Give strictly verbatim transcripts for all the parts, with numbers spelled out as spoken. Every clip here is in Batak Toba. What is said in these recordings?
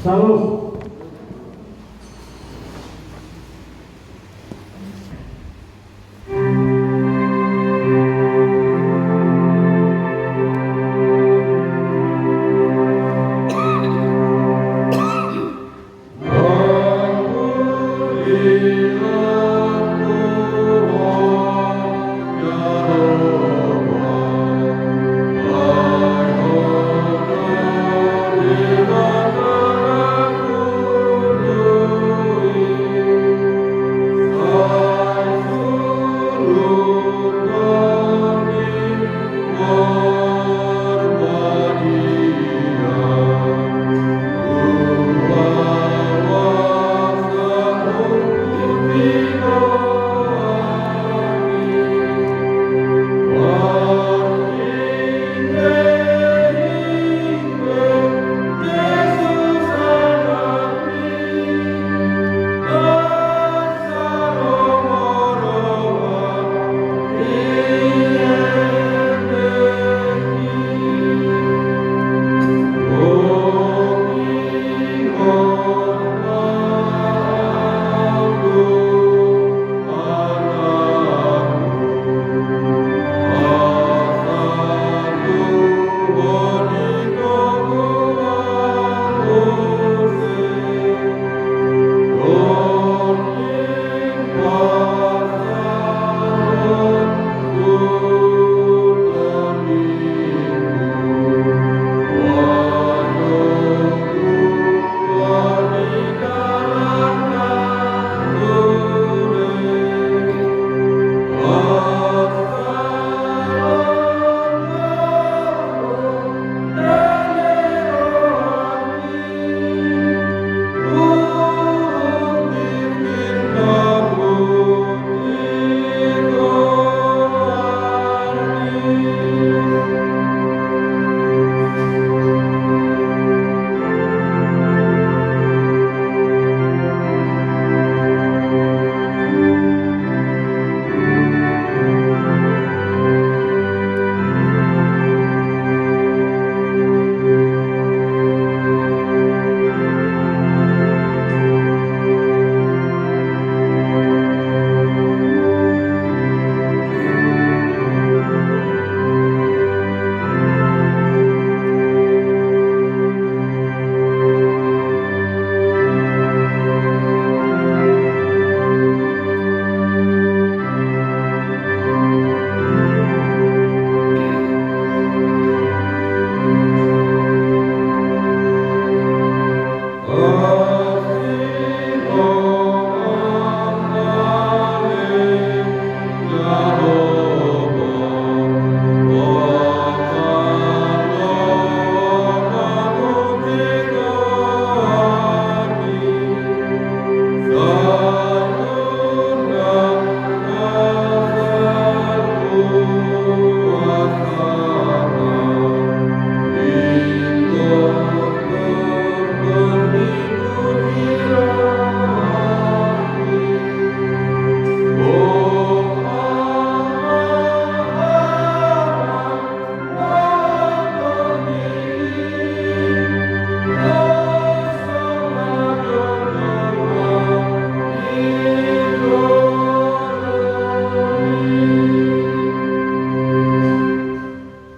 Salam.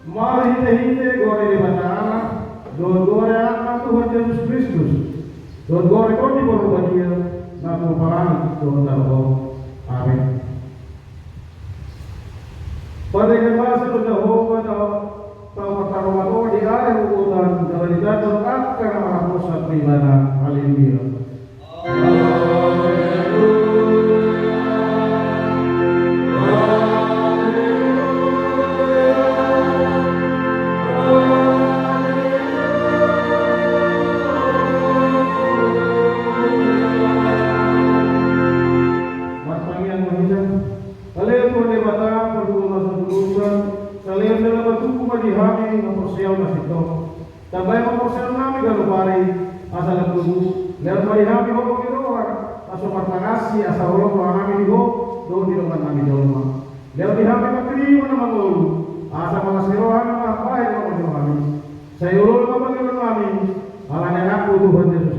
Marhitehite goar ni Debata Ama dohot goar ni Anakna Tuhan Jesus Kristus dohot goar ni Tondi Porbadia, na pomparan dohot na roham. Amen. Pardenggan basa do Jahowa, tau martaromatupa di ari hagogotan, jala di tano angka na marhaposan tu Ibana. Haleluya. Martangiang ma hita. Ale Tuhan Debata, Parguru na so tu urusan, saleleng na patupa ma di hami na porsea na sintong. Tambai ma porseaonnami ganup ari, asa lam togu, lehon ma di hami holong ni roha, na so marpangasi, asa holong rohanami di Ho dohot di dongannami jolma. Lehon di hami ma tarima na mangolu, asa mangasai rohami mambahen na mangolu hami. Sai holong ma pangidoannami, ala ni Anakmu Tuhan Jesus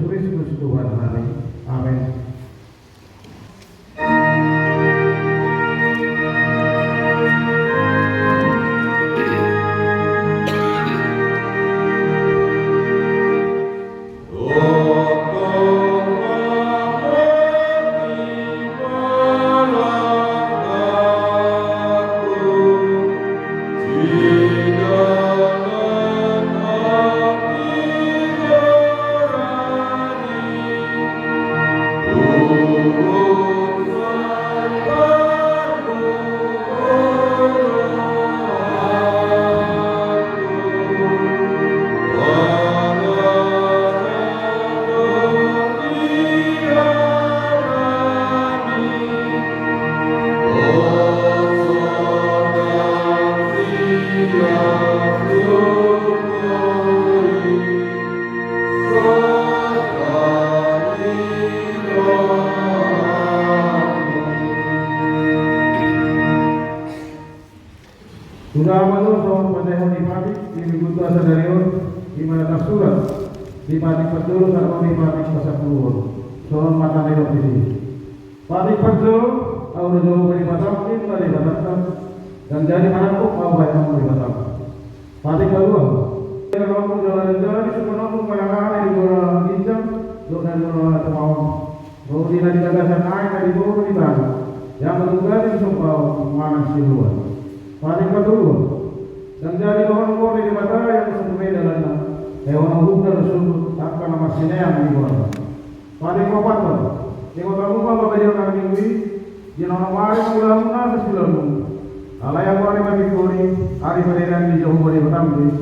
Di minggunta sadari on, i ma na tarsurat di Patik parjolo sahat di Patik pasampuluhon. Songon hata ni dok disi. Patik parjolo, ahu do Jahowa Debatam, inna Debatanta, ndang jadi manangkup ahu bahen hamu Debatam. Patik paduahon. Ndang jadi supanon manang aha na di goar ginjang dohot na di goar tumaon, ro di na di bagasan aek na di boru di tano, jala ndang jadi somba manang siluan. Patik patoluhon. Ndang jadi dohonon goar ni Debata jala so tumai dalanna, ai holan hundul do sundut angka na marsineang di goarna. Patik paopathon. Ingot hamu ma, Bapak, di ari Minggu i, di na onom ari mangula hamu nasa siulaon. Alai anggo ari Minggu on, ari paredean ni Jahowa Debatam do i.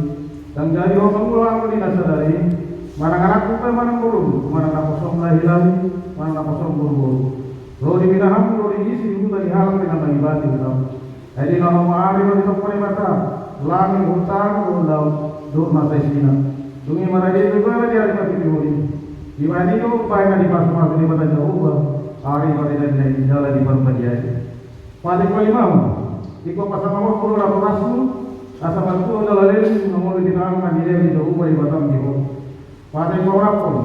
Ndang jadi ho mangula hamu di na sadari, manang anakmu pe manang borunmu, manang naposom lahi-lahi, manang naposom boru-boru, ro di mina hamu, ro di gisi, di huta, di halak, di na mangibati hutamu. Ai di na onom ari do ditopot Debata langit dohot tano dohot laut dohot nasa isina. Dung i marade do ibana di ari Minggu on. Dibahen i do umbahen na dipasu-pasu Debata Jahowa ari paredeanna i jala di parbadia i. Patik palimahon. Ingkon pasangaponmu do natorasmu, asa martua jala leleng mangolu di tangan na nilehon ni Jahowa Debatam di ho. Patik paonomhon.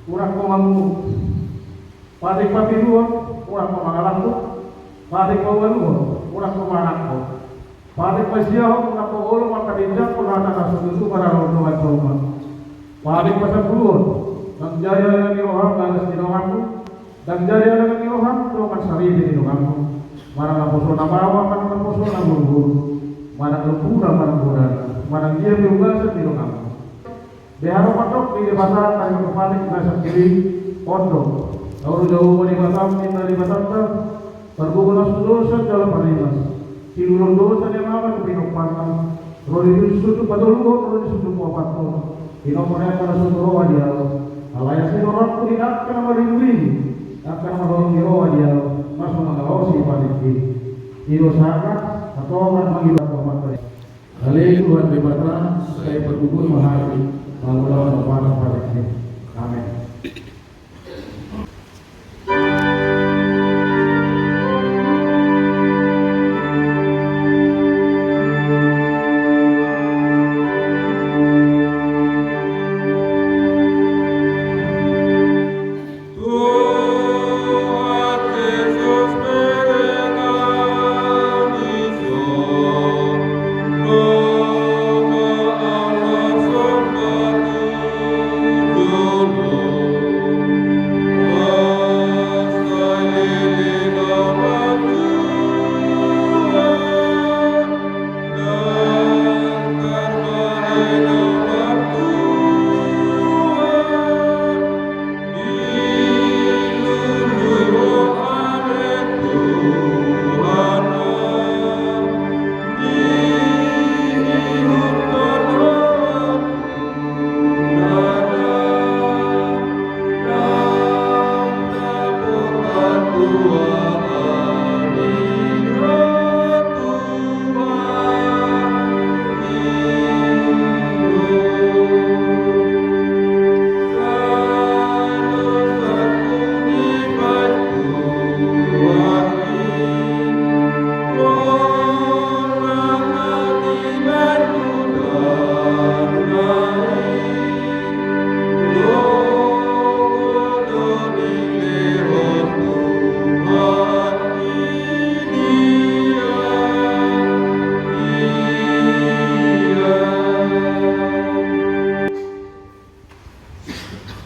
Unang ho mangungkuk. Patik papiluhon. Unang ho mangalangkup. Patik paualuhon. Unang ho manangko. Patik pasiahon. Unang ho olo mangkatindanghon hata na so tutu marhaholongan tu hamu. Patik pasampuluhon. Ndang jadi alangan ni roham bagas ni donganmu, ndang jadi alangan ni roham dongan saripe ni donganmu, manang naposo na baoa manang naposo na boru-boru, manang lombuna manang godangna, manang dia pe ugasan ni donganmu. Beha do pandok ni Debata taringot tu Patik na sampulu i? On do: Ahu do Jahowa Debatam, inna Debatanta, pargogo na so dosa jala parimas, silulon dosa ni amanta tu pinomparna, ro di sundut patoluhon ro di sundut paopathon, pinompar ni angka na so tu roha di ahu. Alai asi do rohangku di angka na marribu-ribu, angka na marholong ni roha di ahu, na so mangalaosi Patik i. I do sangap, hatongan, mangido tu Amanta. Ale Tuhan Debata, sai pargogoM ma hami mangulahon Patik i. Amen.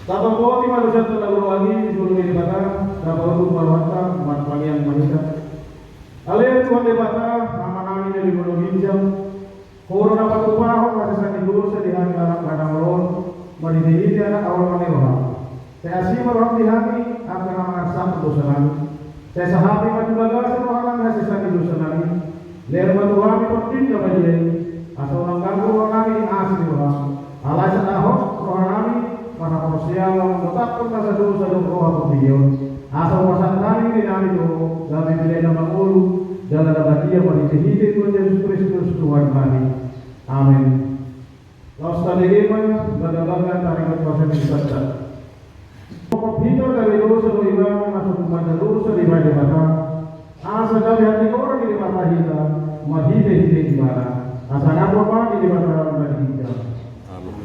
Tapamoti ma dosa tu na guru agi di suru ni Debata, tapamoti ma rohanta, martangiang ma hita. Ale Tuhan Debata, Amanami na di banua ginjang, Ho do na patupahon hasesaan ni dosa di hami halak na dangol on, marhite-hite anak haholongan ni rohaM. Sai asi ma rohaM di hami angka na mangarsahon dosanami. Sai sahapi ma tu bagasan rohanami hasesaan ni dosanami. Lehon ma tu hami Tondim na badia i, asa unang ganggu rohanami di asi ni rohaM. Alai sadahon rohanami marhaporseaon manggotangkon nasa dosa dohot roha portibi on. Asa hupasahat hami dirinami tu Ho, gabe pelean na mangolu jala na badia, marhite-hite Tuhan Jesus Kristus Tuhannami. Amen. Laos tabege ma bagabaga taringot tu hasesaan ni dosanta. Tongtong hita gabe dosa do ibana na so tumanda dosa dibahen Debata, asa gabe hatigoran ni Debata hita marhite-hite Ibana. Pasangaphon ma di Debata na di ginjang. Amin.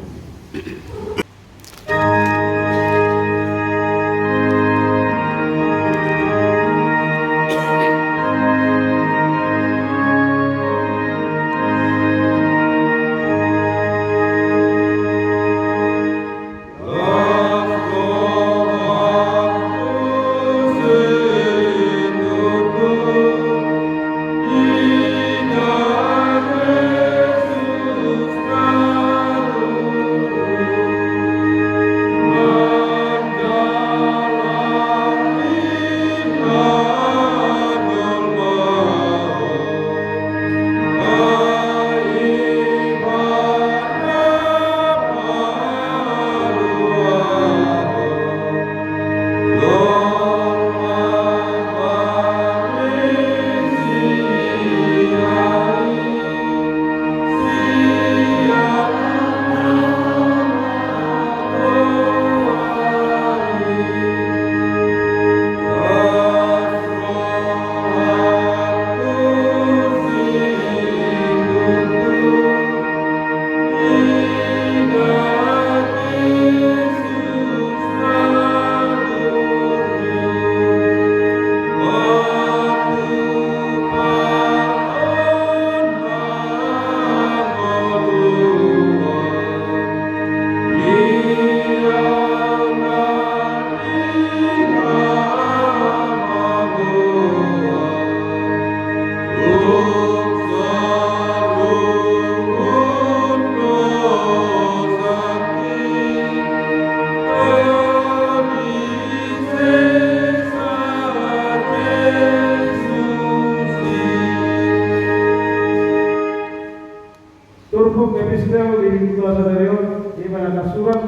Turpuk epistel di minggu sadari on, ima na tarsurat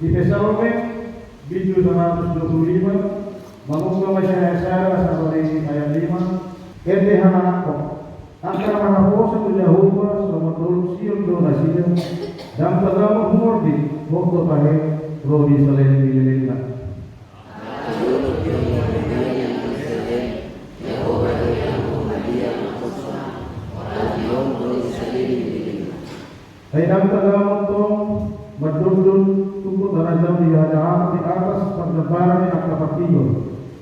di Psalmen, bindu saratus dua pulu lima, mangungka ma sian ayat sada sahat tu ayat lima. Ende halak on, angka na marhaposan tu Jahowa, songon dolok Sion do nasida, ndang tagamon humordit, hot do tahe ro di saleleng ni lelengna. Ai ndang tagamon tong mandondon tungkot na rajau di hajahaton di atas parjambaran ni angka partigor,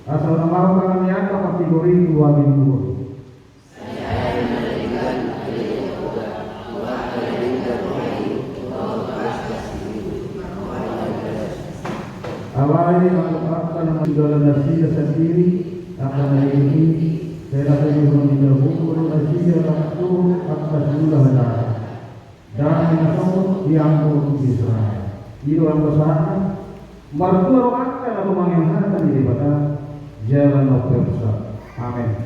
asa unang maol tangan ni angka partigor i tu hageduk on. Alai anggo angka na manjalo nasida sandiri angka na denggan i, sai na tadingkon ni Jahowa do nasida laho tu angka siula hajahaton. Dame na songon i anggo di Israel. I do anggo sahatna, martua do angka na tumangiang hata ni Debata jala na umpeopsa. Amen.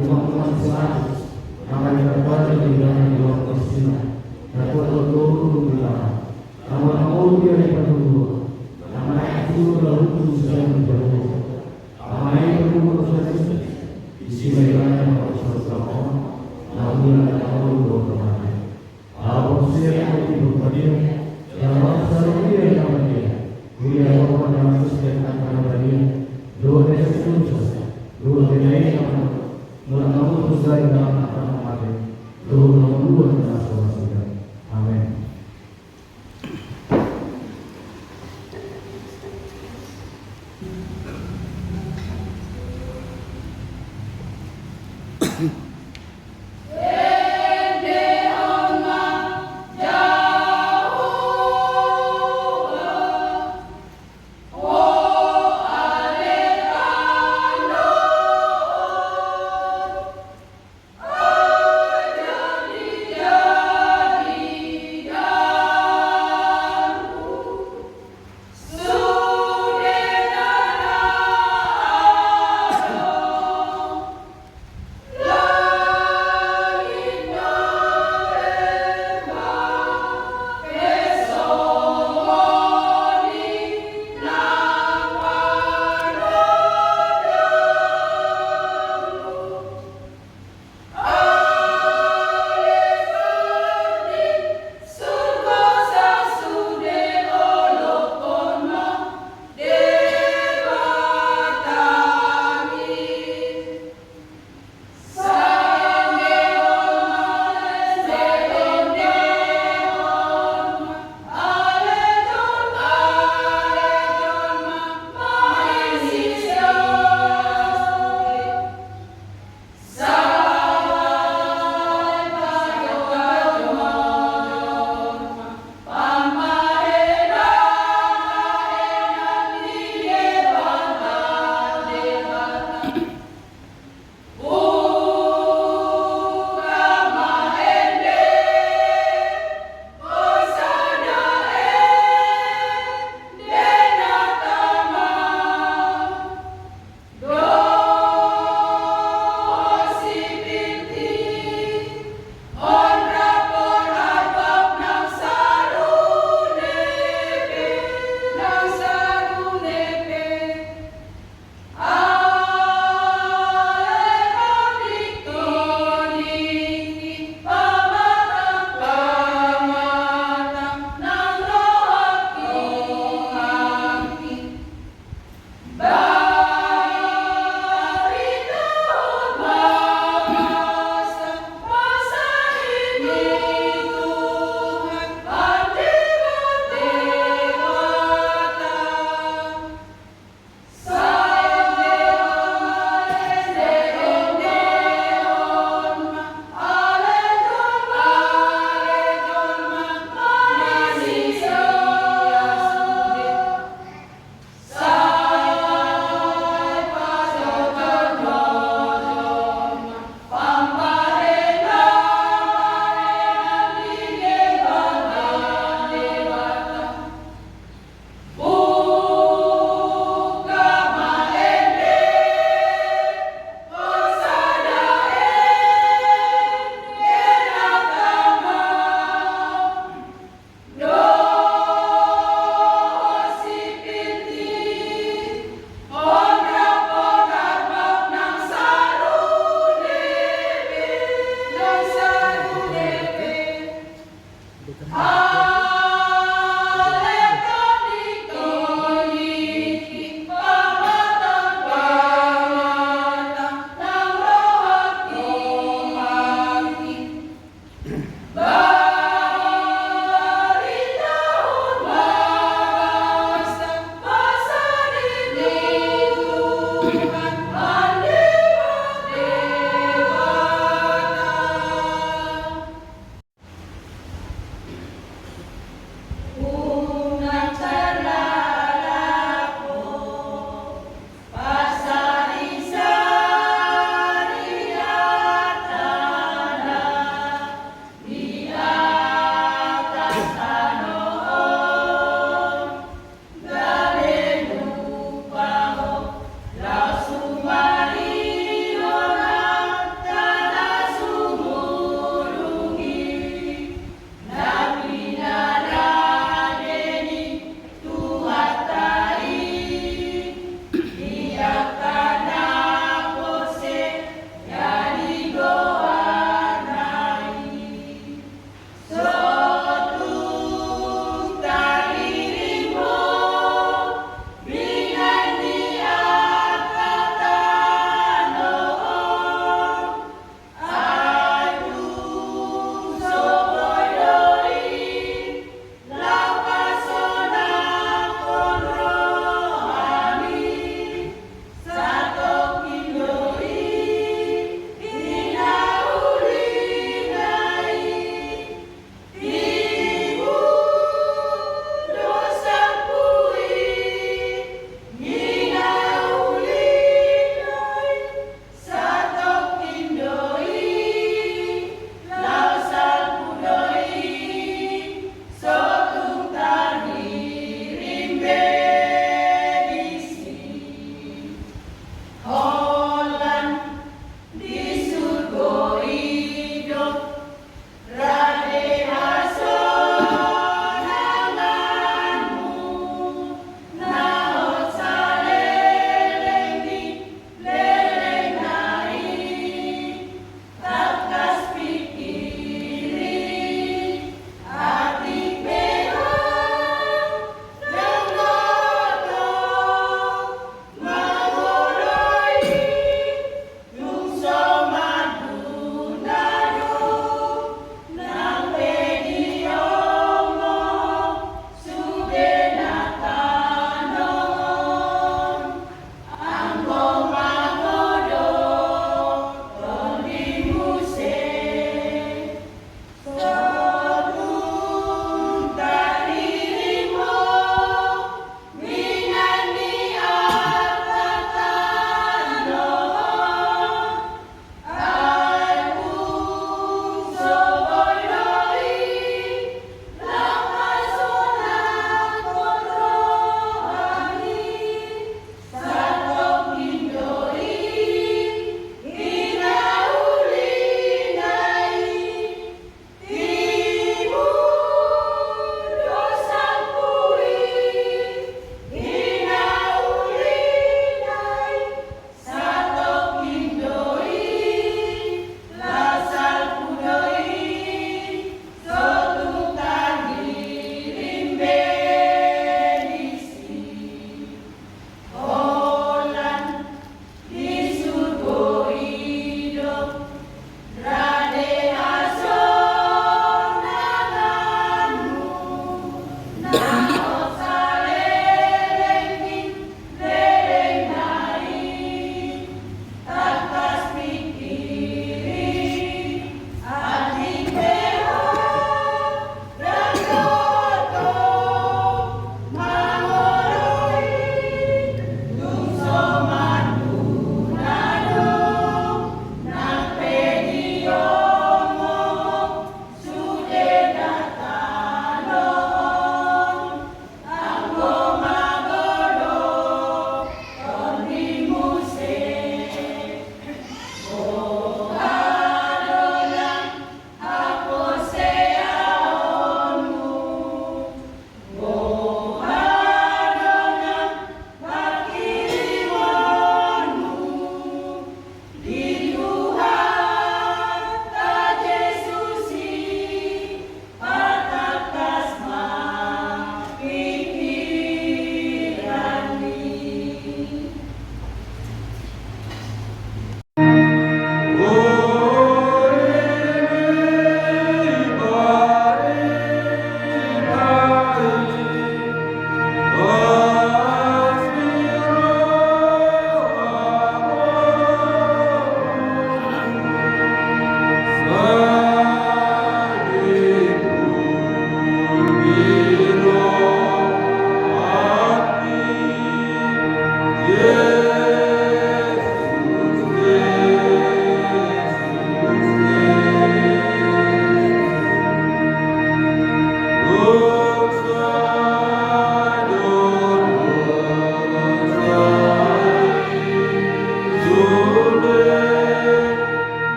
Umak-umak si Ratus, na mariparbalik di dalam di waktu sina, na kuat otoru di dalam, na mula mangolu di ari paduhon, na manaek tu lalu tu sian paduhon. Ama i paduhon sasisa, isi ma ibana mangolu sasama, na mula na mangolu dohot amana. Apo sia yang mau timbul badia, yang mau selalu dia yang badia. Kuliah apa pernah masuk dan angka badia. Dua dari susah, dua dari yang mula mau susah yang akan mati. Dua mau dua dan asuh sudah. Amin.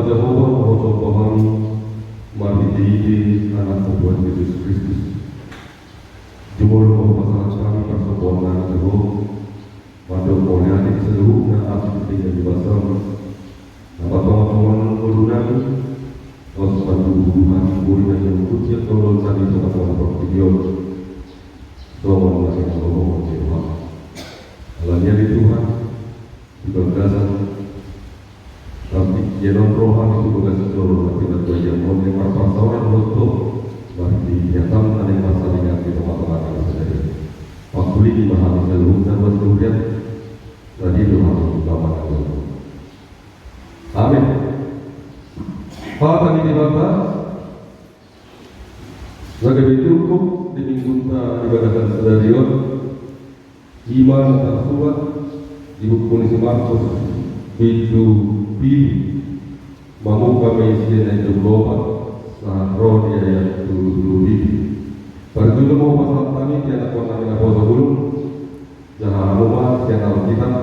Jahowa, hupasahat hami marhitehite Anakmu Tuhan Jesus Kristus. Jumolo ma hupasahat hami parsombaonnami tu Ho, mandok mauliate di saluhutna asi di pinggan ni basam na martonga-tonga ngolunami, laos manduduhi hami bohi na niungkut sian tondolnami tu tengah-tengah portibi on. Songon na pinarrohahon ni roham. Alani i ale Tuhan, di bagasan partingkian on roham di bagasan joro na pinarbaiaon on, naeng marparsaoran dohot Ho marhitehite hataM na naeng marsaringan di tengah-tengah ni sadari on. Pangkulingi ma hami saluhutna ruas ni huria, na didok hami di bagasan on. Amin. Hata ni Debata na gabe turpuk di Minggunta di bagasan sadari on, i ma na tarsurat di buku ni si Markus, bindu pitu, mamungka ma i sian ayat dua pulu opat sahat ro di ayat tolu pulu pitu. Parjolo ma hupasahat hami di anak on nami naposo bulung, jaha hamu ma sian Alkitab,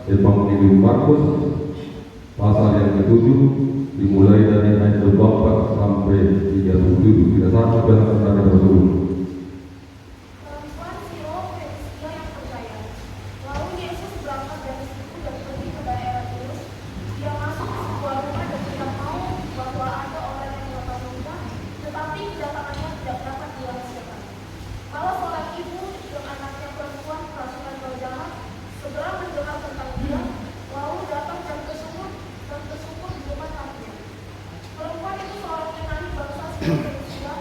Evangelium Markus, pasal yang ketujuh, dimulai dari ayat dua puluh empat sampai tiga puluh tujuh. Kita sama bareng-bareng bersyukur. Perempuan Siro, Fenisia yang percaya. Lalu Yesus berangkat dari situ dan pergi ke daerah Tirus. Ia masuk ke sebuah rumah dan tidak mau bahwa ada orang yang mengetahuinya, tetapi kedatangannya tidak dapat dirahasiakan. Malah seorang ibu yang anaknya perempuan kerasukan roh jahat segera mendengar tentang Dia, lalu datang dan bersungguh dan bersungguh di rumah tamunya. Perempuan itu seorang Yunani bangsa Siro Fenisia.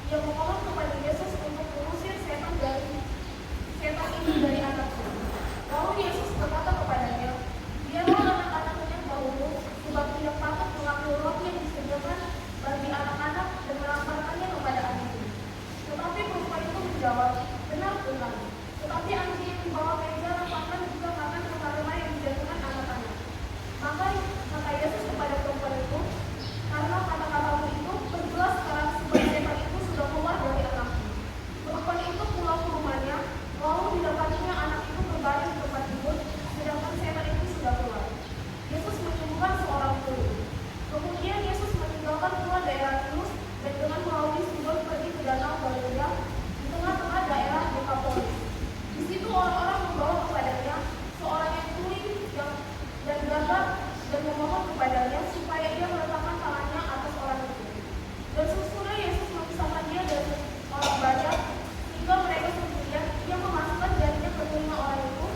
Ia memohon kepada Yesus untuk mengusir setan dari setan itu dari anaknya. Lalu Yesus berkata kepadanya, "Biarlah anak-anak ini dahulu, sebab tidak patut mengambil roti yang disediakan bagi anak-anak dan melemparkannya kepada anjing." Tetapi perempuan itu menjawab, "Benar, Tuhan. Tetapi anjing yang di bawah meja makan juga makanan lemari yang dijatuhkan anak-anak." Maka kata Yesus kepada perempuan itu, "Karena kata-katamu itu, pergilah sekarang, sebab setan itu sudah keluar dari anakmu." Perempuan itu pulang ke rumahnya, lalu didapatinya anak itu berbaring di tempat tidur, sedangkan setan itu sudah keluar. Yesus menyembuhkan seorang tuli. Kemudian Yesus meninggalkan pula daerah Tirus dan dengan melalui Sidon pergi ke Danau Galilea, di tengah-tengah daerah Dekapolis. Di situ orang-orang membawa kepadanya seorang yang tuli yang, dan gagah, dan memohon kepadanya supaya ia meletakkan tangannya atas orang itu. Dan sesudah Yesus memisahkan dia dari orang banyak, sehingga mereka sendirian, ia memasukkan jarinya ke telinga orang itu,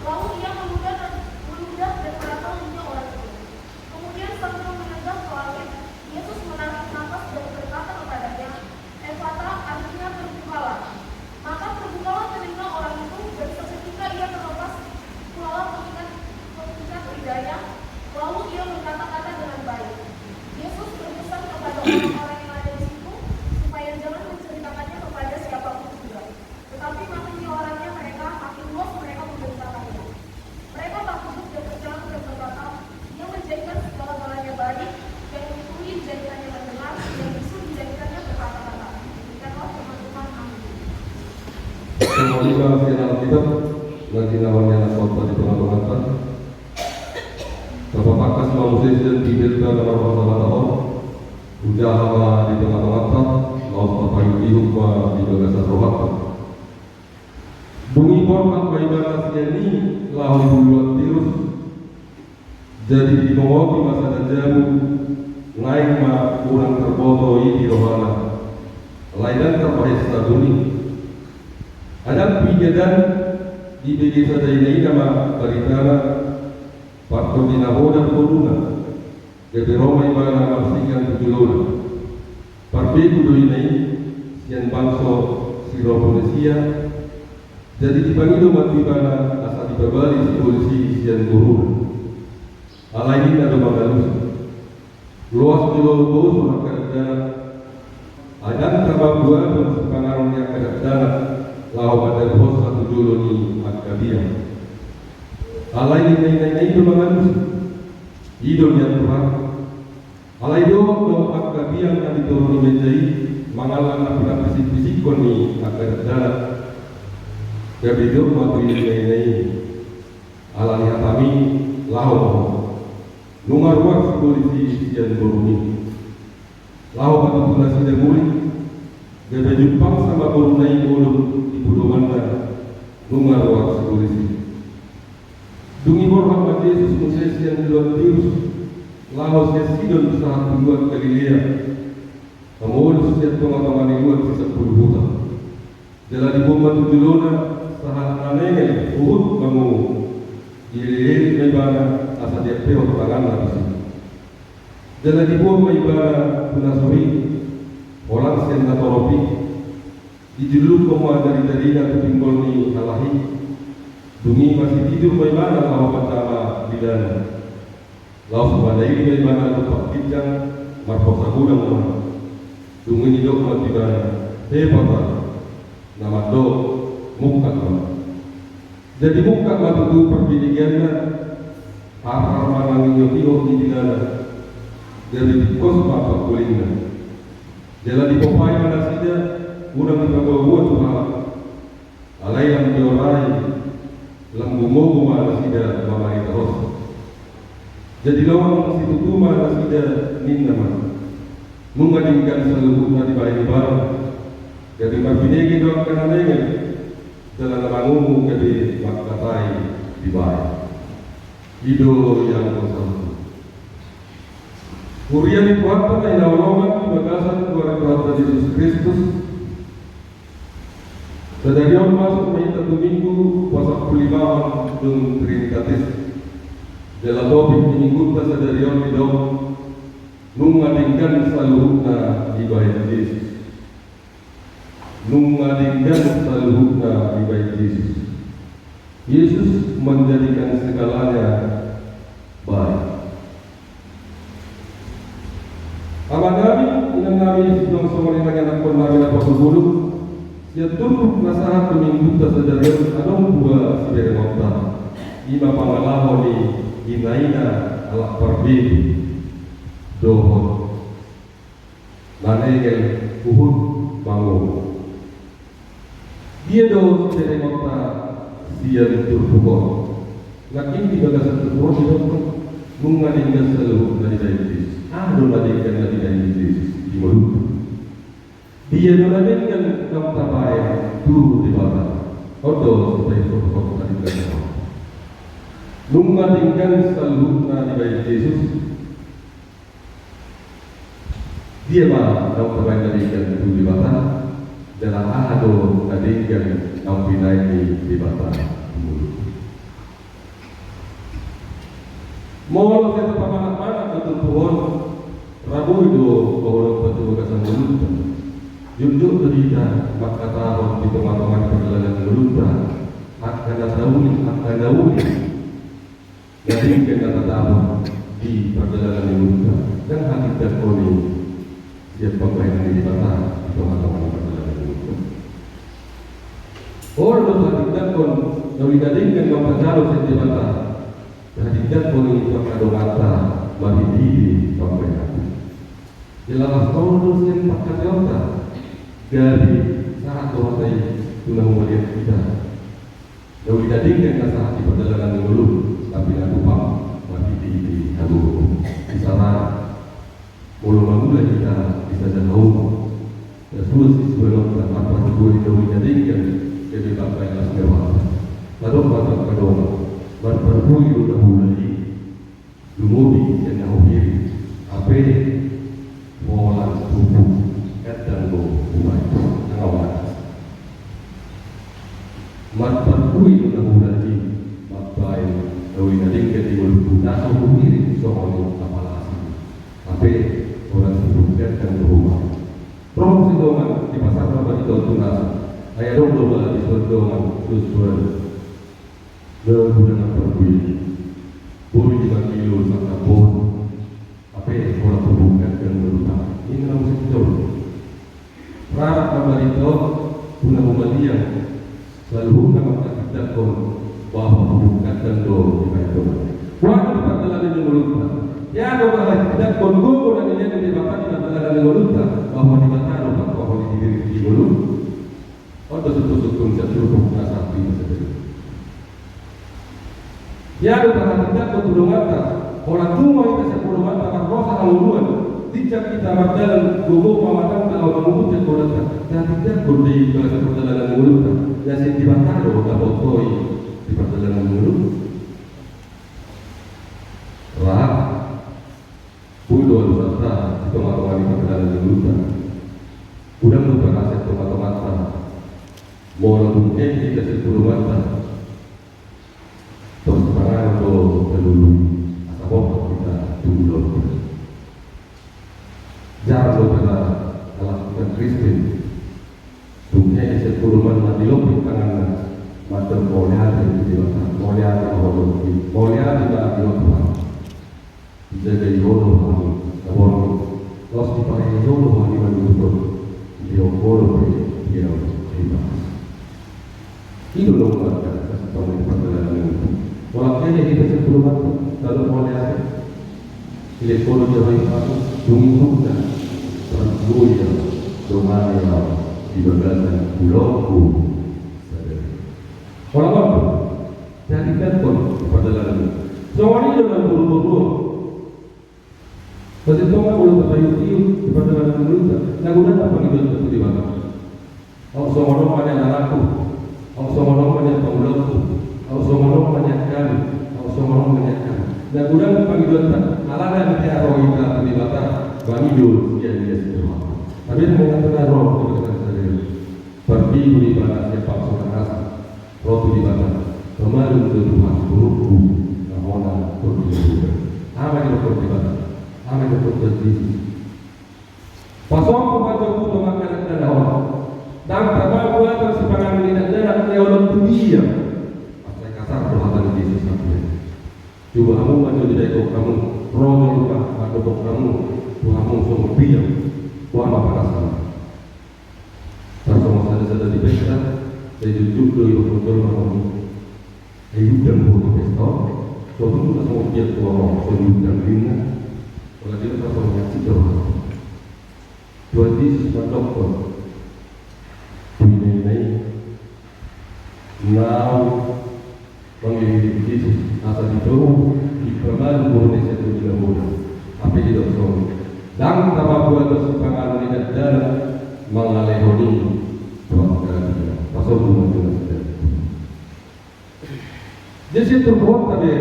lalu ia meludah dan, meludah dan meraba lidah orang itu. Kemudian sambil menendang ke langit, Yesus menarik napas dan berkata kepadanya, "Efata," artinya, "Terbukalah." Maka terbukalah telinga orang itu, dan seketika ia terlepas pula pengikat, pengikat lidahnya, lalu ia berkata-kata dengan baik. Yesus berpesan kepada orang-orang yang ada di situ supaya jangan menceritakannya kepada siapapun juga. Tetapi makin dilarangnya mereka, makin luas mereka memberitakannya. Mereka takjub dan tercengang dan berkata, "Ia menjadikan segala-galanya baik, yang tuli dijadikannya mendengar, yang bisu dijadikannya berkata-kata." Demikianlah firman Tuhan. Amin. Songon i ma sian Alkitab na jinalahan ni anak on di tengah-tengahta. Tapatangkas ma muse sian Bibelta na marpasahat on, hujaha ma di tengah-tengahta, laos tapaihut-ihut ma di bagasan rohanta. Dung i borhat ma ibana sian i laho tu buluan Tirus. Jadi dimongoti ma sada jabu, naeng ma unang tarboto i di rohana, alai ndang tarbahen sabun i. Adong pe i gadan, dibege sada ina-ina ma baritana, partondi na hoda boruna. Gabe ro ma ibana marsingan tu jolona. Parbegu do ina i, sian bangso Siroponisia. Jadi dipangido ma tu ibana asa dipabali si polisi sian boruna. Alai ninna do mangalusi, "Loas jolo boso angka dakdanak. Ai ndang taba buaton sipanganon ni angka dakdanak laho mandabuhonsa tu jolo ni angka biang." Alai ninna ina-ina i do mangalusi, "I do nian Tuhan. Alai dohot do angka biang na di toru ni meja i mangallang na pinarpisik-pisikkon ni angka dakdanak." Gabe didok ma tu ina-ina i, "Ala ni hatami, laho ma ho." Nunga ruar sibolis i sian boruna i. Laho patutu nasida muli, gabe jumpang sama boruna i molo di podomanna, nunga ruar sibolis i. Dung i borhat ma Jesus muse sian joloan Tirus, laho sian Sidon sahat tu luat Galilea, mamolus sian tongatonga ni luat si sampulu huta. Jala diboan ma tu jolona sahat na nengel huhut mangomo. Dielelelit ma ibana asa diampehon tanganna tusi. Jala diboan ma ibana tu na sori, holan sian na torop i. Dijullukkon ma jarijarina tu pinggol ni halak i. Dung i masitijur ma ibana laho manjama dilana. Laos manaili ma ibana dompak ginjang, marposa godang ma. Dung i didok ma tu ibana: Efata, na mandok: Mungkak ma. Jadi mungkak ma tutu parbinegeanna. Harhar ma nang ihotihot ni dilana, gabe tingkos ma pangkulingna. Jala dipompahi ma nasida, unang dipaboaboa tu halak. Alai lam diorai, lam gumogo ma nasida mamarita ros. Jadi longang situtu ma nasida, ninna ma: Nunga denggan saluhutna dibahen ibana. Gabe marbinege do angka na nengel, jala na mangomo gabe mangkatai dibahen. I do ianggo saluhutna. Huria ni Tuhanta na hinaholongan di bagasan goar ni Tuhanta Jesus Kristus. Sadari on masuk ma hita tu Minggu pasampululimahon dung Trinitatis. Jala topik ni Minggunta sadari on didok: Nunga denggan saluhutna dibahen Jesus. Nunga denggan saluhutna dibahen Jesus. Yesus menjadikan segalanya baik. Amanami, inanami, suang songon i nang ianakkonnami na parhobolo, sian turpuk na sahat tu Minggunta sadari on adong dua siberengonta. I ma pangalaho ni inaina halak parbegu dohot na nengel huhut mangomo. Dia do siberengonta sian turpuk on? Nangkin di bagasan turpuk on didok: Nunga denggan saluhutna dibahen Jesus. Aha do na denggan na dibahen Jesus di ngolunta? Dia do na denggan naung tabahen tu Debata? On do sipaihutkonta di bagasan on. Nunga denggan saluhutna dibahen Jesus. Dia ma naung tabahen na denggan tu Debata? Jala aha do na denggan naung binahen ni Debata tu ngolunta? Molo sai tapamanat-manat do turpuk on, ra boi do bahenonta tu bagasan ngolunta. Jotjot do hita mangkatahon di tongatonga ni pardalanan ni ngolunta angka na tauli, angka na uli. Jadi angka na tatabo di pardalanan ni ngolunta, ndang hatindanghon i sian pambahenan ni Debata di tongatonga ni pardalanan ni ngolunta. Olo do hatindanghon na uli na denggan naung tajalo sian Debata, hatindanghon i tu angka donganta marhitehite pambahenanta. Jala las tolu do sian pangkataionta, gabe sahat do hata i tu na humaliang hita. Na uli na denggan na sahat di pardalanan ni ngolu, tapi na tumpang marhitehite hagogoon. Isarana, molo mangula hita di sajahaon, na suan sisuanonta marparbue na uli na denggan gabe pangkataion las ni rohanta. Tadok ma tu angka dongan, marparbue do na hula i. Lumobi sian na huhirim, hape holan tubu gandang do hubahen. Nang ahu ma. Marparbue do na hula i mambahen na uli na denggan di ngolungku, na so huhirim songon apala asi. Hape holan tubu gandang do hubahen. Ro muse dongan, dipasarna ma di dongan tu na so. Ai adong do ba disuan dongan, suansuan. Dalam bulan na parbue, boi dipanggilo sangkap pohon, hape holan tubu gandang do hubahen. Ninna muse tu jolo. Rarap ma barita on tu na humaliang, saluhutna manghatindanghon bahwa tubu gandang do dibahen Tuhan. Boha do di pardalanan ni ngolunta? Ia do manghatindanghon gogo na nilean ni Debata di pardalanan ni ngolunta, bahwa Debata do pangkohon ni diri di ngolu. On do sungkunsungkun sian turpuk na sahat tu hita sadari. Ia do tahatindanghon tu donganta, Holan tung ma hita sian podomanta mardosa hangoluan, ginjang hita mardalan, gogo ma matanta laho mangubur sian goaranta. Tatinggalhon do i bagasan pardalanan ni ngolunta. Ia sian Debata do dapotan i di pardalanan ni ngolunta. Ra. Boi do alusanta di tongatonga ni pardalanan ni ngolunta. Godang do pangasean tongatonganta. Molo tung hehe hita sian podomanta, tor sipanganon do talului, asa boha hita tu ulaonta. Jarang do hita halak Kristen tung hehe sian podomanta, dilopik tanganna, mandok mauliate tu Debata, mauliate ma ho dohot, mauliate ma di ho Tuhan. Dijagai ho do hami, na borngin. Laos dipahehe ho do hami manuhuk on. Dilehon ho dope piaon. I do na umbahen kasih pamuli pardalanan i. Molo hehe hita sian podomanta, tadok mauliate. Dilehon ho do di ho i pasu, dung i hita. Tarlumobi dongani au di bagasan ulaonku sadari. Holan on do. Jadi kan pardalanan i. Songon i do na boruboru on. Sasintongna molo tapaihutihut di pardalanan ni ngolunta, na godang pangidoanta tu Debata. Ahu songon on ma nian anakku, ahu songon on ma nian pangulaonku, ahu songon on ma nian hami, ahu songon on ma nian hami. Na godang pangidoanta, alana ate ro hita tu Debata, mangido sian ias tu roha. Tapi na mengatakan ro di bagasan sadari. Parpigu do ibana sian pangsoran asa. Ro tu Debata, pamalum do Tuhan borungku, na hona tor di nahuda. Aha ma didokkon Debata? Aha ma didokkon Tuhan Jesus? Pasombu ma jombu tu angka dakdanak on. Ndang tama buaton sipanganon ni dakdanak na olo tu dia. Asa kasar do hata ni Jesus sampe. Coba hamu ma jo didaekon hamu, ro jolma mandok hamu, tu hamu songon biang, boha ma pangasean. Tarsongon sada-sada di pesta, sai jotjot do idokkon jolma hamu. Ai undang ho di pesta on, so tung na songon dia tu hamu, so undang ninna. Molo dia tarsongon hansit do. Tuhan Jesus mandokkon tu ina-ina i, naung mangililing Jesus asa dibau dipamalum boru ni sian tu di nahuda. Hape didok songon i, ndang tama buaton sipanganon ni dakdanak mangalehon i tu angka dia. Pasombu ma jo nasida. Jadi sian turpukta be,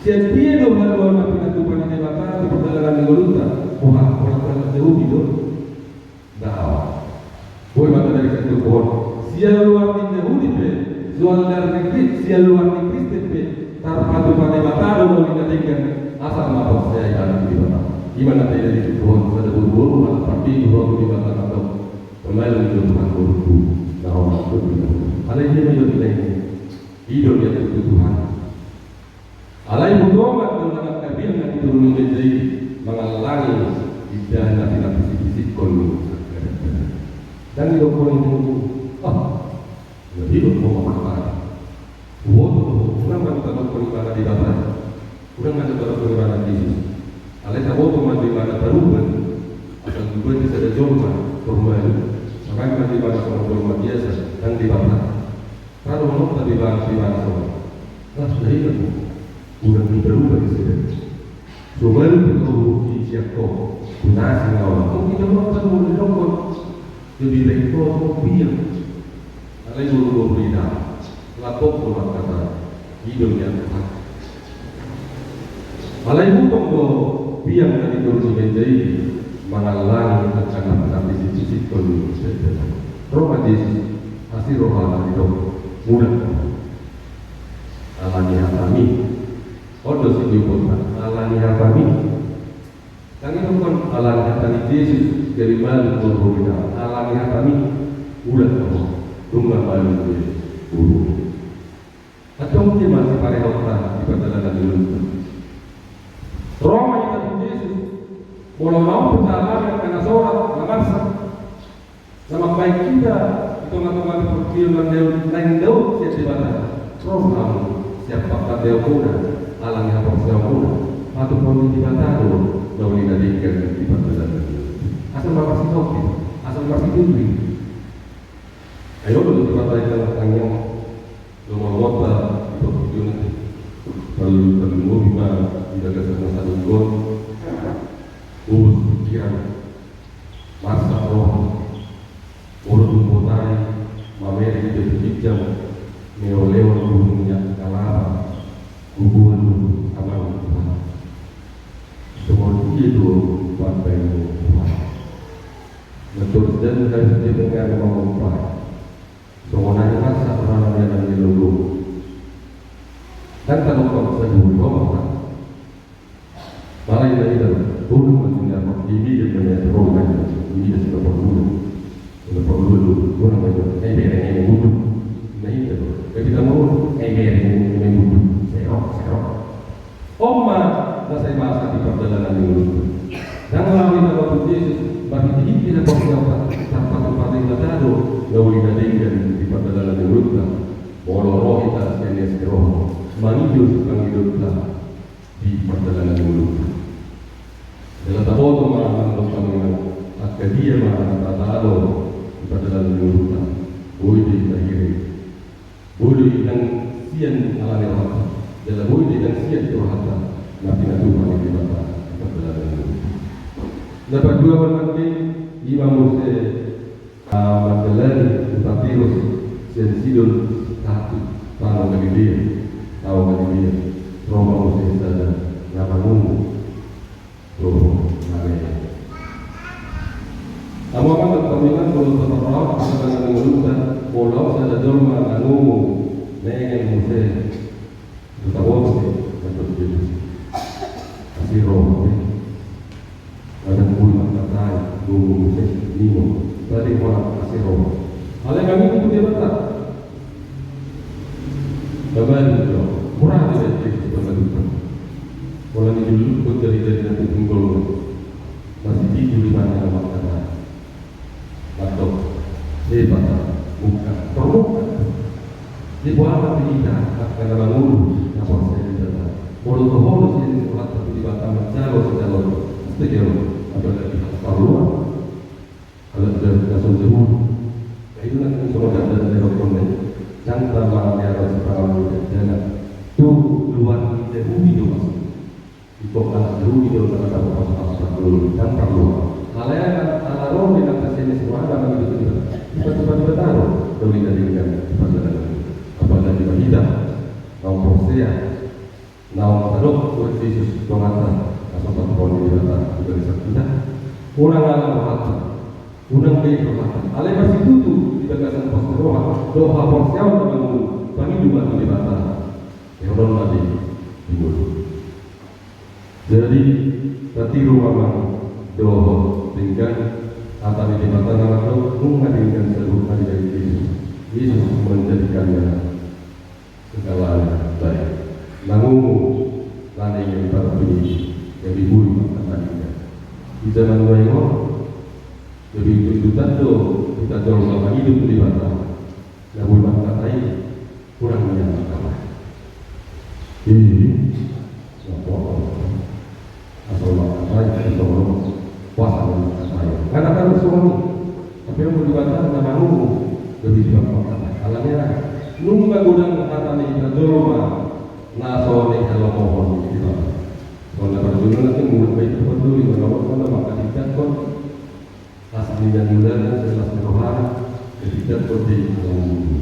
sian dia do haluaon na pinatupa ni Debata tu pardalanan ni ngolunta? Boha, boha na Jahudi do? Daong. Boi ma tabereng sian turpuk on. Sian luar ni Jahudi pe, sian luar ni Kri-, sian luar ni Kristen pe, tarpatupa Debata do na uli na denggan, asal ma porsea ibana tu Debata. I ma na taida di turpuk on, sada boruboru halak Parti, boru tu Debata mandok, pamalum do Tuhan borungku, na hona tor di nahuda. Alai dia ma jo ina-ina i. I do nian tutu Tuhan. Alai butoman do na angka biang na dituruni Debata i mangallangi indahan na pinapisikhon ni angka dakdanak. Ndang didokkon i, ah, na didok ho ma parpara. Uboto do ho, unang ma tadokkon ibana Debata. Unang ma tadokkon ibana Jesus. Alai taboto ma jo ibana taruban. Asal dibuat di sada jolma, jolma i. Sabaen ma jo ibana songon jolma biasa, ndang Debata. Lalu mangkok tapi bahas di mana soal? Lah sudah itu. Udah diberubah di sini. Soal itu kau di siap kau. Nasi ngawal. Kau tidak mau tahu mau didokon. Jadi repot kau biar. Alai buru-buru di dalam. Lapok keluar kata. Hidup yang tepat. Alai bukan kau biar dari turun di meja ini. Mangallangi angka na pinapisikhon ni Debata. Ro ma Jesus, asi rohana didok, mulak ma. Alani hatami. On do sidohononna, alani hatami. Ndang didokkon alani hata ni Jesus, jadi malum boru i, alani hatami. Mulak ma. Nunga malum boru i. Antong dia ma sipareonta di pardalanan ni ngolunta. Ro ma hita tu Jesus, molo naung pe taalami angka na sorat, na marsak, na mambahen hita di tongatonga ni portibi on na indaun sian Debata. Ro ma hamu sian panghataion muna, alani haporseaon muna, patupaon ni Debata do na uli na denggan di pardalanan i. Asal ma marsitongkin, asal marsitongkin. Ai olo do dipatai halak tangiang. Lomo-lomonta di portibi on, palu-, palumobi ma Kan tadok saduhut i, ho ma. Mala inna i do, unang ma ninna, di mida ma ninna, ro ma ninna, di mida si na porlu. Si na porlu do, unang ma ninna, ai bereng i ma budu. Inna i do, ai bereng i ma budu. Sero, sero. On ma na sai masa di pardalanan ni ngolunta. Ndang laho hita mangolu Jesus, marhitehite haporseaonta, tarpatupa Debata do na uli na denggan di pardalanan ni ngolunta. Molo ro hita sian na sai ro, mangido sipangidoonta di pardalanan ni ngolunta. Jala taboto ma, amang dohot inang, angka dia ma na tatalo di pardalanan ni ngolunta. Boi do i tahirim. Boi do i ndang sian ala ni rohanta. Jala boi do i ndang sian tu rohanta na pinatupa ni Debata di pardalanan ni ngolunta. Na paduahon nangkin, i ma muse, ah, mandalani huta Tirus sian Sidon sahat tu tano Galilea, tano Galilea. Ro ma muse sada na mangungu. Tuhan, amin. Amang dohot inang, molo taparrohahon pardalanan ni ngolunta, molo adong sada jolma na nungu, nengel muse. Taboto do, taboto do. Asi ro, adong uli mangkatai, nungu muse, ninna. Tadi orang asi ro. Alai kami tu Debata. Kembali jo, murah do Jesus pangkataion. Pola ni julu pun jari-jari na tu pinggol. Masih tidur di mana mangkatai. Mandok, Debata, buka, terbuka. Di buat hita, angka na mangolu, na porsea di Debata. Molo toho do sian ni rohanta tu Debata manjalo sijalo. Pasti dia, apalagi parluan. Ala na so jabun. Ai do na songon hata na nidok on, ndang tama ni atas pangalaman jana. Tu luar ni Jahudi do maksud. Ito anak Jahudi do na tama pas-pas parlu, ndang parlu. Alai ala ro ni na kasian ni si Muhammad na mangido tu Debata. Tiba-tiba Debata ro, doli na denggan, tiba-tiba denggan. Apalagi bagi hita, naung porsea. Naung tadok Tuhan Jesus Tuhanta, na so patupahon ni Debata di bagasan hita. Unang ala rohanta, unang be rohanta. Alai masitutu di bagasan pos ni roha, dohot haporseaon na mangolu, pangido ma tu Debata. Dohonon ma di ngolu. Jadi, tatiru ma amang dohot denggan, hata ni Debata na mandok, nunga denggan saluhutna dibahen Jesus. Jesus menjadikannya segalanya baik. Na nungu, na denggan, gabe boi mangkatai. Di zaman nuaeng on, gabe tuntutan do hita jolma mangido tu Debata. Na boi mangkatai, hurang nian mangkatai. Ih, na potol. Asal mangkatai, asal kuasa mangkatai. Karena kan songon i. Tapi yang mau Debata na mangungu, lebih juga mangkatai. Alana, nunga godang hata ni hita jolma, na so ni halomohon di Debata. Songon na parjolo nanti mulak baik tu parjolo, mana orang mana maka dikatakan. Las ni na niula, las ni rohana, ketika kode alam bumi.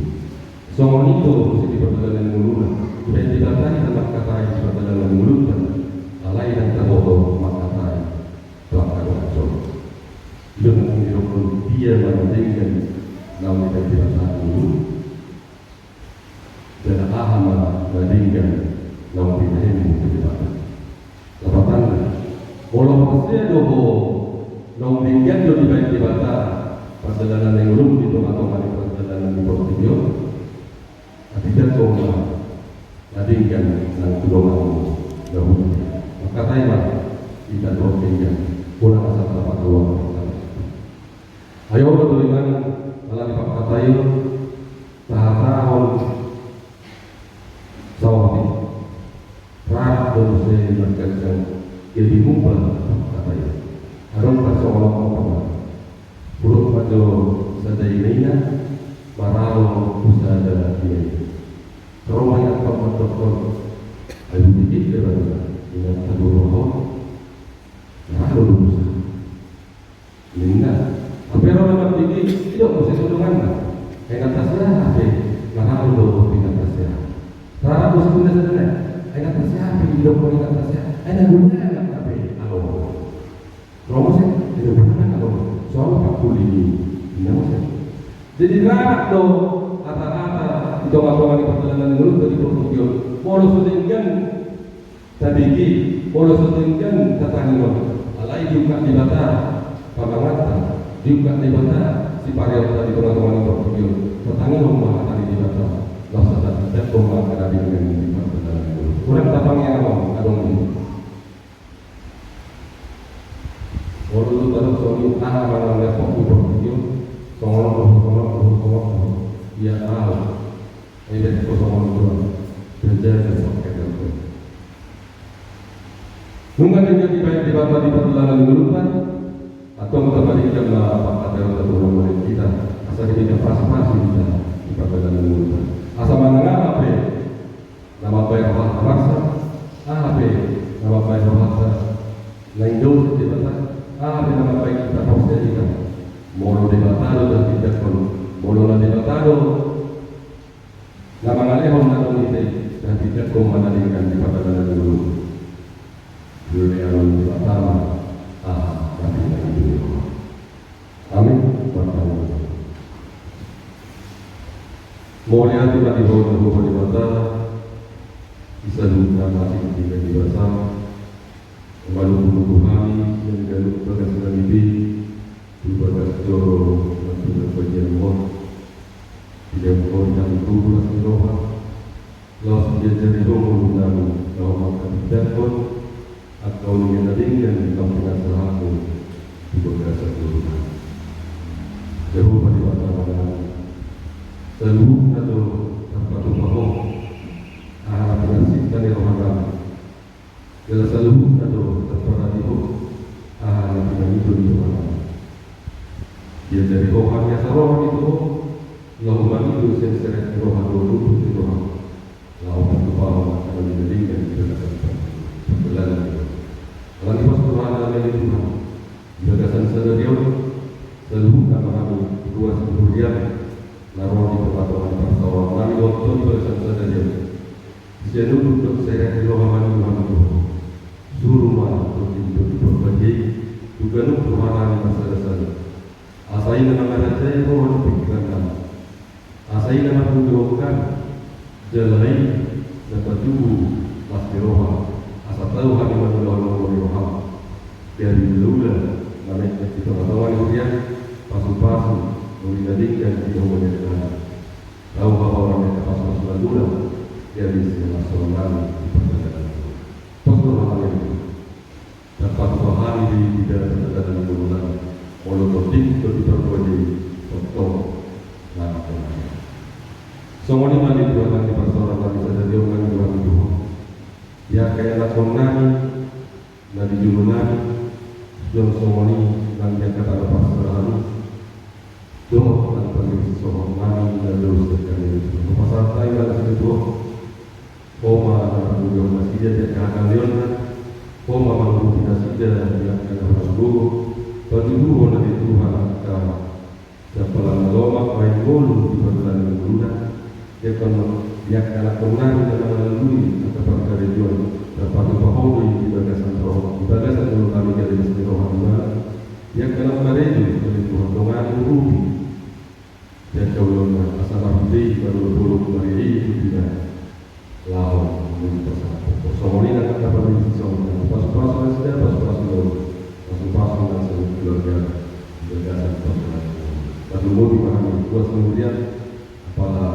Songon i do muse di pardalanan ni ngoluna. Dibahen Debata hita mangkatai di pardalanan ni ngolunta. Alai ndang taboto mangkatai tu angka dongan jolma. I do na nidok on, dia ma na denggan naung dibahen Debata ngolu. Jala aha ma na denggan naung dibahenmu tu Debata. Lapatanna, molo porsea do ho naung denggan do dibahen Debata pardalanan ni ngolum di tonga-tonga ni pardalanan ni portibi on, antong didok ma na denggan nang tu donganmu na huhut. Mangkatai ma hita dohot denggan, unang asa tapakaluar. Ai olo do inang, ala ni pangkataion, tahatahon saotik. Rap do muse marganjang, gabe muba pangkataion. Adong tarsongon on ma. Hudok ma jo sada ina-ina maralo tu sada ina-ina. Ro ma i antong mandok on. Ai butiki do ba ina, ina tadua on. Maralo do muse. Ninna, hape ro na martingki, didok muse tu donganna. Ai na porsea hape, maralo do inanta sian. Rap muse tu na sada nai. Ai na porsea hape, didok inanta sian. Ai na godang hape, alo. Ro muse, ai na godang alo. Soal pangkuli ni, ninna muse. Jadi rap do hata-hata di tongatonga ni pardalanan ni ngolunta di portibi on. Molo so denggan tabege, molo so denggan tatangihon, alai diungkap Debata pamanganta, diungkap Debata sipareonta di tongatonga ni portibi on. Tatangihon ma hata ni Debata, laos tatindanghon ma angka na denggan di pardalanan ni ngolunta. Hurang tapangeang adong di Molo tu tadok songon i, aha ma na lepok di portibi on? Songon on do, songon on do, songon on do. Ia ahu, ai bet ho songon on do. Penjajah pakai dalam. Nunga denggan dibaen Debata di pardalanan ni ngolunta, antong taparingkot ma pangkataion tu na mauliate hita, asa gabe tapasupasuhon hita di pardalanan ni ngolunta. Asa manang aha pe na mambahen rohanta marsak, aha pe na mambahen rohanta naeng dao sian Debata, aha pe na mambahen hita porsea hita. Molo Debata do tatindanghon, molo na Debata do na mangalehon na adong di hita i, tatindanghon ma na denggan di pardalanan ni ngolunta. Dilehon Debata ma aha na pinangido ni roha. Amin. Martangiang. Mauliate ma di Ho Jahowa Debata, di saluhut na asing di basa, na manungkunungkun hami sian ganup bagas nami be tu bagas joro na pinarbadia on. Dilehon Ho di hami tubu las ni roha, laos diajari Ho ngolu nami laho manghatindanghon angka uli na denggan naung pinasahatMu tu bagasan ngolu nami. Jahowa Debata Amanami, saluhutna do tarpatupa Ho aha na pinarsinta ni roha nami. Jala saluhutna do tarparade Ho aha na pinangido ni roha nami. Diajari Ho hami asa ro hami tu Ho, laho mangido sian serep ni roha dohot luput ni roha, laho patupahon angka na denggan di bagasan pardalanan ni ngolunta. Alani pos ni rohaM ale Tuhan, di bagasan sadari on, saluhutna ma hami ruas ni huriaM na ro di tongatonga ni parsaoran nami dohot Ho di bagasan sadari on. Sian udut dohot serep ni roha ma niuham tu Ho. Suru ma Ho Tondi Parbadia i tu ganup roha nami marsadasada. Asa i na mangarajai roha dohot pingkiran nami. Asa i na mangulahon hami. Jala i na patubu las ni roha, asa tau hami mangulahon lomo ni rohaM. Gabe ulaula na metmet di tongatonga ni huriaM, pasupasu, uli na denggan di hubungan nami. Laho habaoran ni angka pasupasu na uli, gabe sian na songon i di pardalanan. Pos ni roha nami, tarpatupa hami di, di dalan pardalanan ni ngolunami, molo Ho Tondi Parbadia i, tongtong nang songon i. Songon i ma di Tuhan nang di parsaoran nami sadari on nang di Tuhan. Di angka ianakhon nami, na di jolo nami, suang songon i nang di angka tano parserahan i. Dohot nang pangkilisihonon nami na dos denggan i. Hupasahat hami ma nasida tu Ho. Ho ma na marpudi nasida di angka hangaleonna. Ho ma mangurupi nasida di angka na hurang gogo. Patuduhon ale Tuhan angka sian palan na lomak bahen ngolu di pardalanan ni ngoluna. Di angka na, di angka ianakhon nami na mangalalui angka parkarejoan, tarpatupa Ho do i di bagasan roha, di bagasan ngolu nami gabe las ni roha di Ibana. Di angka na mangkarejo, ale Tuhan, dongani, urupi. Di angka ulaonna asa marhite i, marolopolop, mariaia i tu ibana. Laho muli pasahat. Songon i nang angka pangkilisihonon nami, pasupasu nasida, pasupasu Ho, pasupasu nang saluhut keluarga di bagasan pardalanan. Tarlumobi ma hami ruas ni huriaM, apala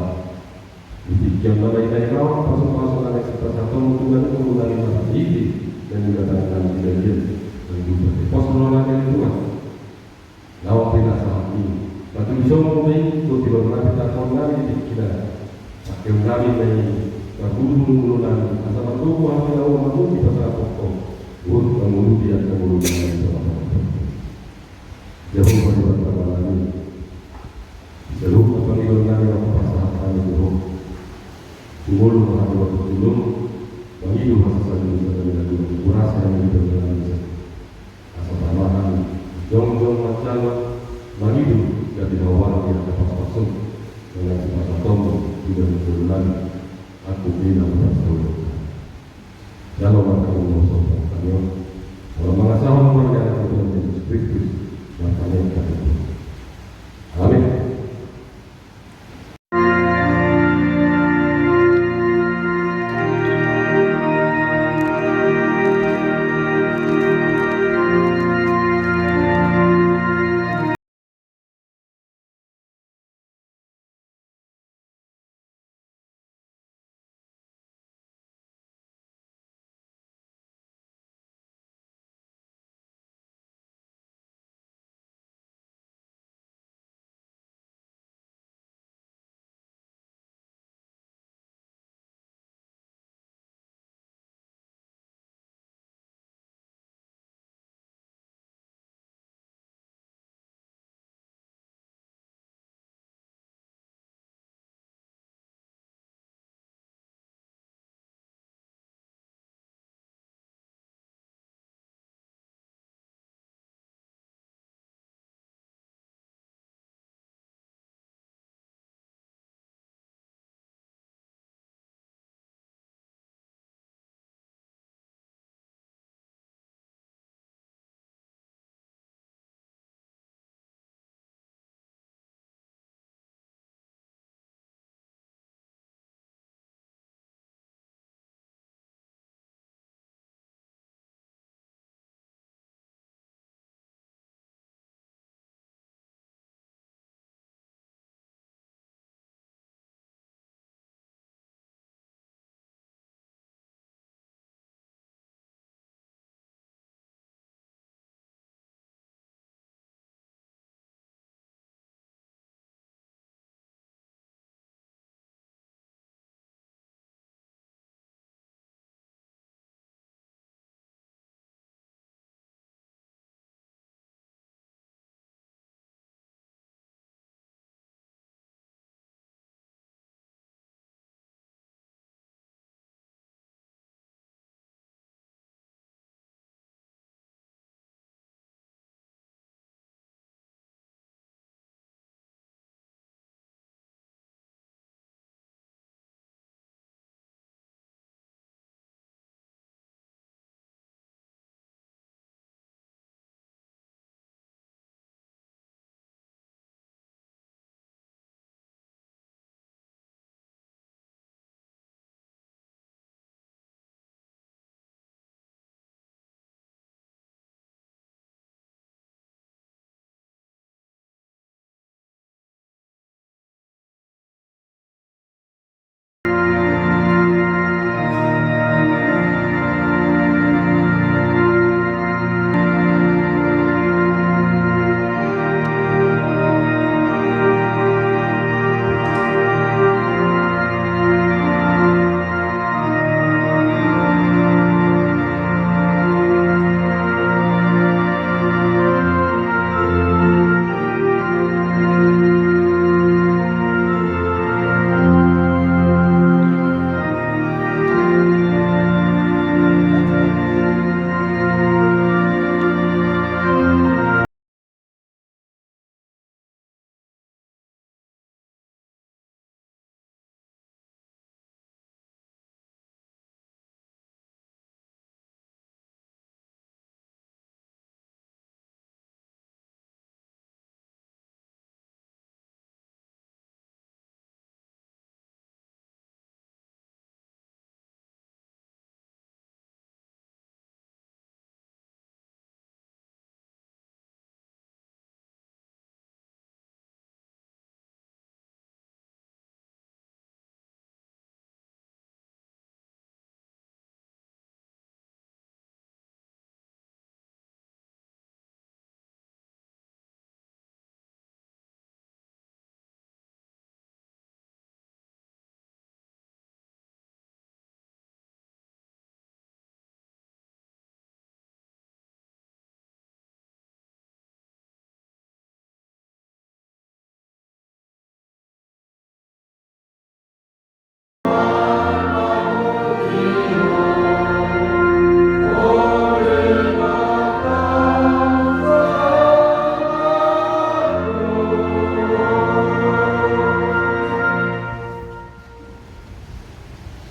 di tingki on nama ina ina on, pasupasu na naeng sipasahatonMu tu ganup ngolu nami marhite na nidatangan nami di bagian nang di upa. Pos roha nami ale Tuhan. Naung pinasahatMu. PatuduhonMu ma i tu tiloan nami, tarpon nami di tingki nami. Pangkeon nami ma i, parbulung-bulung ngolu nami, asa margogo hami laho mangolu pasahathon Ho. Dohot mangolu di angka ngolu nami. Jahowa Debata Amanami, di saluhut pangidoan nami na hupasahat hami tu Ho. Sumolong ma hami tu joloM, mangido hasesaan dosa nami na dua, hukurasi hami di pardalanan i. Asa tama hami jongjong manjalo, mangido gabe hauaran di angka pasupasu na naeng sipasahatonMu di bagasan ngolu nami. Amin. Jalo ma hami mauliate tu Ho. Molo mangasahon ma di Anakmu Tuhan Jesus Kristus, martangiang hami tu Ho. Amin.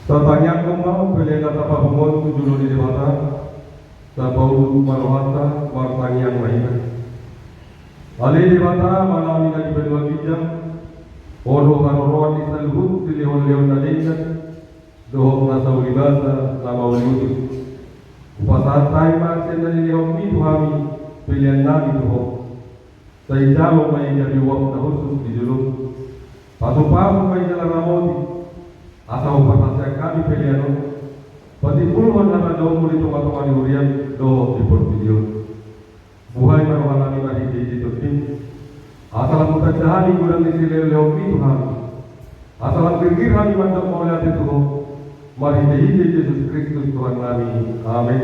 Tatangiangkon ma pelean na tapapungu on tu jolo ni Debata. Tapaunduk ma rohanta, martangiang ma hita. Ale Debata, Amanami na di banua ginjang, Ho do haroroan ni saluhut silehonlehon na denggan dohot na saulibasa na mauliutus. Hupasahat hami ma sian na nilehonMi tu hami peleannami tu Ho. Sai jalo ma i gabe uap na hushus di jolom. Pasupasu ma i jala ramoti, asa huparhaseang hami pelean on patimbulhon hatandaonMu di tongatonga ni huriaM dohot di portibi on. Buhai ma rohanami marhitehite TondiM, asa lam hutanda hami godang ni silehonlehonMi tu hami. Asa lam girgir hami mandok mauliate tu Ho, marhitehite Jesus Kristus Tuhannami. Amen.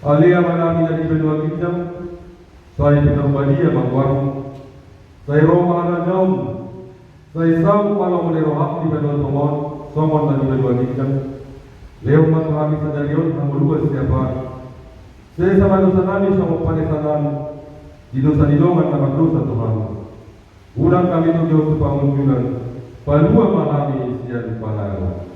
Ale Amanami na di banua ginjang, sai pinarbadia ma goarMu. Sai ro ma harajaonMu. Sai saut ma lomo ni rohaM di banua tonga on songon na di banua ginjang. Lehon ma tu hami sadari on hangoluan siapari. Sesa ma dosanami songon panesanami di dosa ni dongan na mardosa tu hami. Unang hami togihon tu pangunjunan, palua ma hami sian pangago.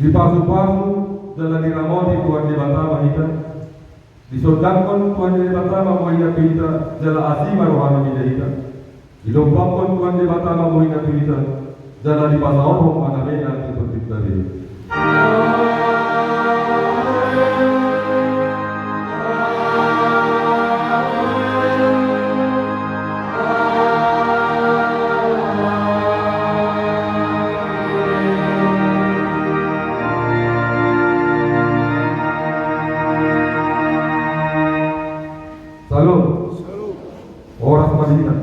Dipasupasu jala diramoti Tuhan Debata ma hita. Disondangkon Tuhan Debata ma bohina tu hita, jala asi ma rohana mida hita. Dilompakkon Tuhan Debata ma bohina tu hita, jala dipasaorhon ma damena tu tondim be. Salam. Horas ma di hita.